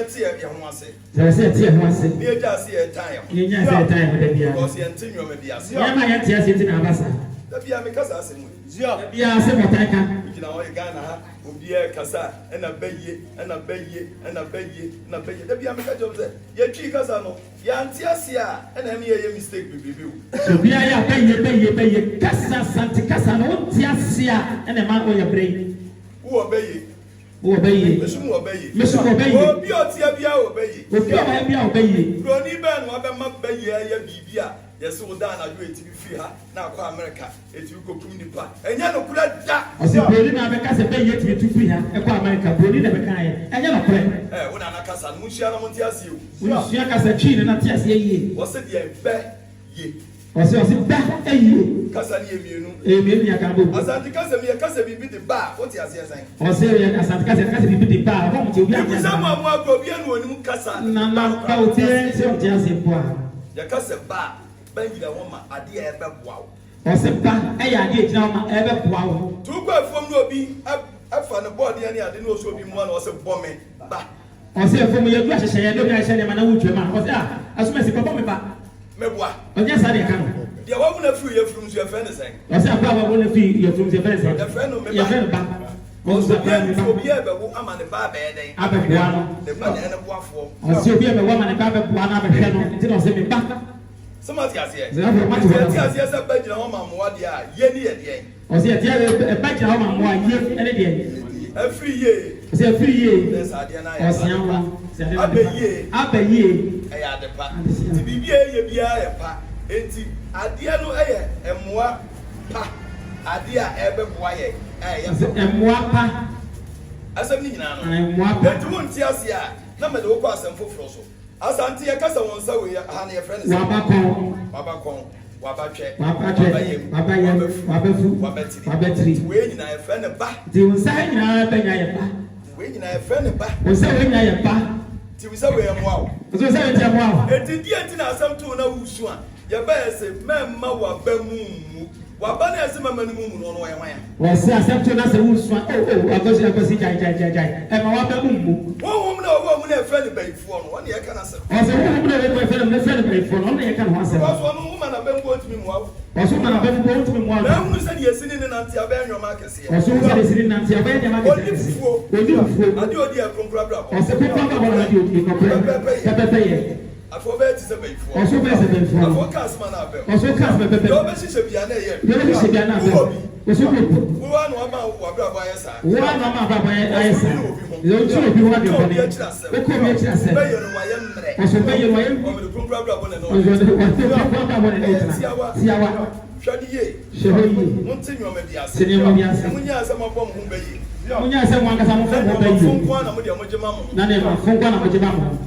yɛte yɛn ho ase. Sɛ ɛsɛ yɛte yɛn ho ase. Na yɛgyaa sɛ yɛretan yɛn ho. Na yɛnyaa sɛ yɛtan yɛn ho da biara. Because yɛnte nneɛma bi ase. Nneɛma a yɛnte aseɛ nti na aba saa. Da biara meka saa asɛm wei. Da biara asɛm a ɔtan ka. Wogyina hɔ yɛ Ghana ha, obiara rekasa a, ɛna bɛyie, ɛna bɛyie, ɛna bɛyie, ɛna bɛyie. Da biara meka kyerɛ wɔn sɛ, yɛtwii kasa no, yɛante aseɛ a, ɛna ɛne yɛyɛ mistake bebrebe o. Sɛ obiara yɛ a bɛyie, bɛyie, bɛyie kasa, Asante kasa no, wonte aseɛ a, ɛna ɛma woyɛ bere yi. Wowɔ bɛyie. Wowɔ bɛyie. Me nso mewɔ bɛyie. Me nso mewɔ bɛyie. Obi a ɔteɛ biara wɔ bɛyie. Obi a ɔyɛ biara wɔ bɛyie. Buroni bɛn na wabɛma bɛyie ayɛ biribi a yɛse wo da anadwo a ɛtumi firi ha na akɔ Amerika, ɛtumi kɔkum nnipa? Ɛnyɛ nokorɛ da! Ɔse buroni na abɛka sɛ bɛyie tumi tu firi ha kɔ Amerika, buroni na ɛbɛkaeɛ. Ɛnyɛ nokorɛ. Ɛ, wo nana kasa no, monsua na monte aseɛ o. Wonsua kasa Twi no na te aseɛ yie. Wɔse deɛ bɛ ye. Ɔse ɔse ba yie. Kasa no yɛ mienu. Ɛyɛ mienu yɛ ka bom. Asante kasa mu yɛ kasa biribi de ba a wote aseɛ sɛn? Ɔse yɛ asante kasa yɛ kasa biribi de ba a ɔmo te obi ante aseɛ. Mebisa mo a mo akɔ obiara na onim kasa Nana ba no ba koraa ote ɔnte aseɛ. sɛ ɔnte aseɛ mpo a. Yɛ kasa ba a ba nyina hɔ ma adeɛ a ɛbɛboa wo. Ɔse ba yɛ adeɛ a ɛgyina hɔ ma ɛbɛboa wo. Nti wokɔ afuom na obi fa ne bɔɔdeɛ ne ade na ɔsɛ obi mmoa no ɔse bɔ me ba. Ɔse ɛfam yɛ du ahyehyɛeɛ na obi ahyehyɛ nneɛma na wotwam a ɔse ah asomasi kɔbɔ me ba. Meboa. Ɔnyɛ saa na yɛka no. Deɛ wawo no afiri yafunu nso yɛfrɛ no sɛn? Ɔse akoa a wawo no afiri yafunu nso yɛfrɛ no sɛn? Yɛfrɛ no me ba. Yɛfrɛ no ba. Ɔse obiara nim sɛ obiara rebɛwo ama ne ba abɛyɛ dɛn? Abɛboa no. Ne ba na ɛyɛ ne boafoɔ. Ɔse obi rebɛwo ama ne ba abɛboa no abɛhwɛ no nti na ɔse me ba. Sɛ moate aseɛ? Sɛ afei moate Nti hɔ yɛte no. aseɛ sɛ ba gyina hɔ ma mmoa deɛ a, ye ne yɛ deɛn? Ɔse yɛte aseɛ ba gyina hɔ ma mmoa, ye ne deɛn? Afiri yie. Ɔse afiri yie. Dɛ sɛ adeɛ no ayɛ Ɔsea ade pa. ho. Sɛ adeɛ no Aba ade pa. yie. Aba yie. Ɛyɛ ade pa. Adesua. Nti biribi a ɛyɛ biara yɛ pa. Enti adeɛ no yɛ mmoa pa. Adeɛ a ɛrebɛboa yɛn a ɛyɛ Ɔse papa. mmoa pa. Asɛm no nyinaa no. Ae mmoa pa. Enti wonte aseɛ a, na mede wo kɔ asɛm foforɔ so. Asante yɛka sɛ wo nsa wei ha no yɛfrɛ no sɛn? W'aba kɔn. W'aba kɔn, w'aba twɛ, W'aba twɛ, w'aba yam, w'aba yam, w'aba fu, w'aba fu, w'aba tiri. w'aba tiri. Nti wei nyinaa yɛfrɛ no ba. Nti wo nsa ha nyinaa bɛnya yɛ ba. Wei nyinaa yɛfrɛ no ba. Wo nsa wei nyinaa yɛ ba. Nti wo nsa wei ɛmmoa wo. Nti wo nsa wei nti ɛmmoa wo. Enti deɛ nti na asɛm too na woresu a, yɛbaeɛ se mɛmma w'aba mu mmu. W'aba no a ɛse mɛmma no mu mmu no, ɔno ɔyɛ hwan a? Wɔse asɛm to na sɛ wonsua oh oh Akwasi Akwasi gyae gyae gyae gyae ɛma w'aba mu mmu. Honhom no a ɔwɔ mu no a yɛfrɛ no bayifoɔ no, ɔno na yɛka n'asɛm. Ɔse honhom no a ɔwɔ mu a yɛfrɛ no mofrɛ no bayifoɔ no, ɔno na yɛka ne ho asɛm. Because ɔno woma n'aba mu bu a ɔntumi mmoa wo. Ɔse woma n'aba mu bu a ɔntumi mmoa wo da. Na ahunu sɛdeɛ ɛsi ne ne nante a ɔbɛyɛ nnoɔma akɛseɛ. Ɔse wohu sɛdeɛ ɛsi ne nante a ɔbɛyɛ nneɛma akɛseɛ Ɔnni akɛseɛ. fufuo. Ɔnni fufuo. Adeɛ a ɔdi yɛ kronkron abrabɔ. Ɔse kronkron abrabɔ na adeɛ ɔdi, nokorɛ, Pɛpɛɛpɛ yɛ. pɛpɛɛpɛ yɛ. Afei ɔbɛyɛ te sɛ bayifoɔ. Ɔso ɔbɛyɛ sɛ bayifoɔ no. Afei ɔka asɛm a na abam. Ɔso ɔka asɛm a ɛbɛbam. Deɛ ɔbɛhyehyɛ biara na ɛyɛ. Deɛ ɔbɛhyehyɛ biara na abam. Wowɔ bi. Ɔso wowɔ bi. Wo ara na wama w'abrabɔ ayɛ saa. Wo ara na wama w'abrabɔ ayɛ saa. Ɔso wodwene obi ho. Deɛ wodwene obi ho adwene Woka obi bɔne. akyiri asɛm. Woka obi akyiri asɛm. Wobɛyɛ no wayɛ mmerɛ. Ɔso wobɛyɛ no wayɛ. Ɔmene kronkron abrabɔ na ɛne Ɔde kronkron abrabɔ na ɛne wo Ɛyɛ tena. tiawa. Tiawa. Hwɛ no yie. Hwɛ hɔ yie. Monte nneɛma bi ase. Te nneɛma bi ase. Na monyae sɛ moabɔ mo ho bɛ yie. Monyae sɛ mo ankasa mobɔ Na mo ho bɛ nneɛma yie. fo nko ara na mo deɛ mogye ma mo ho. Na nneɛma fo nko ara na mogye ma mo ho.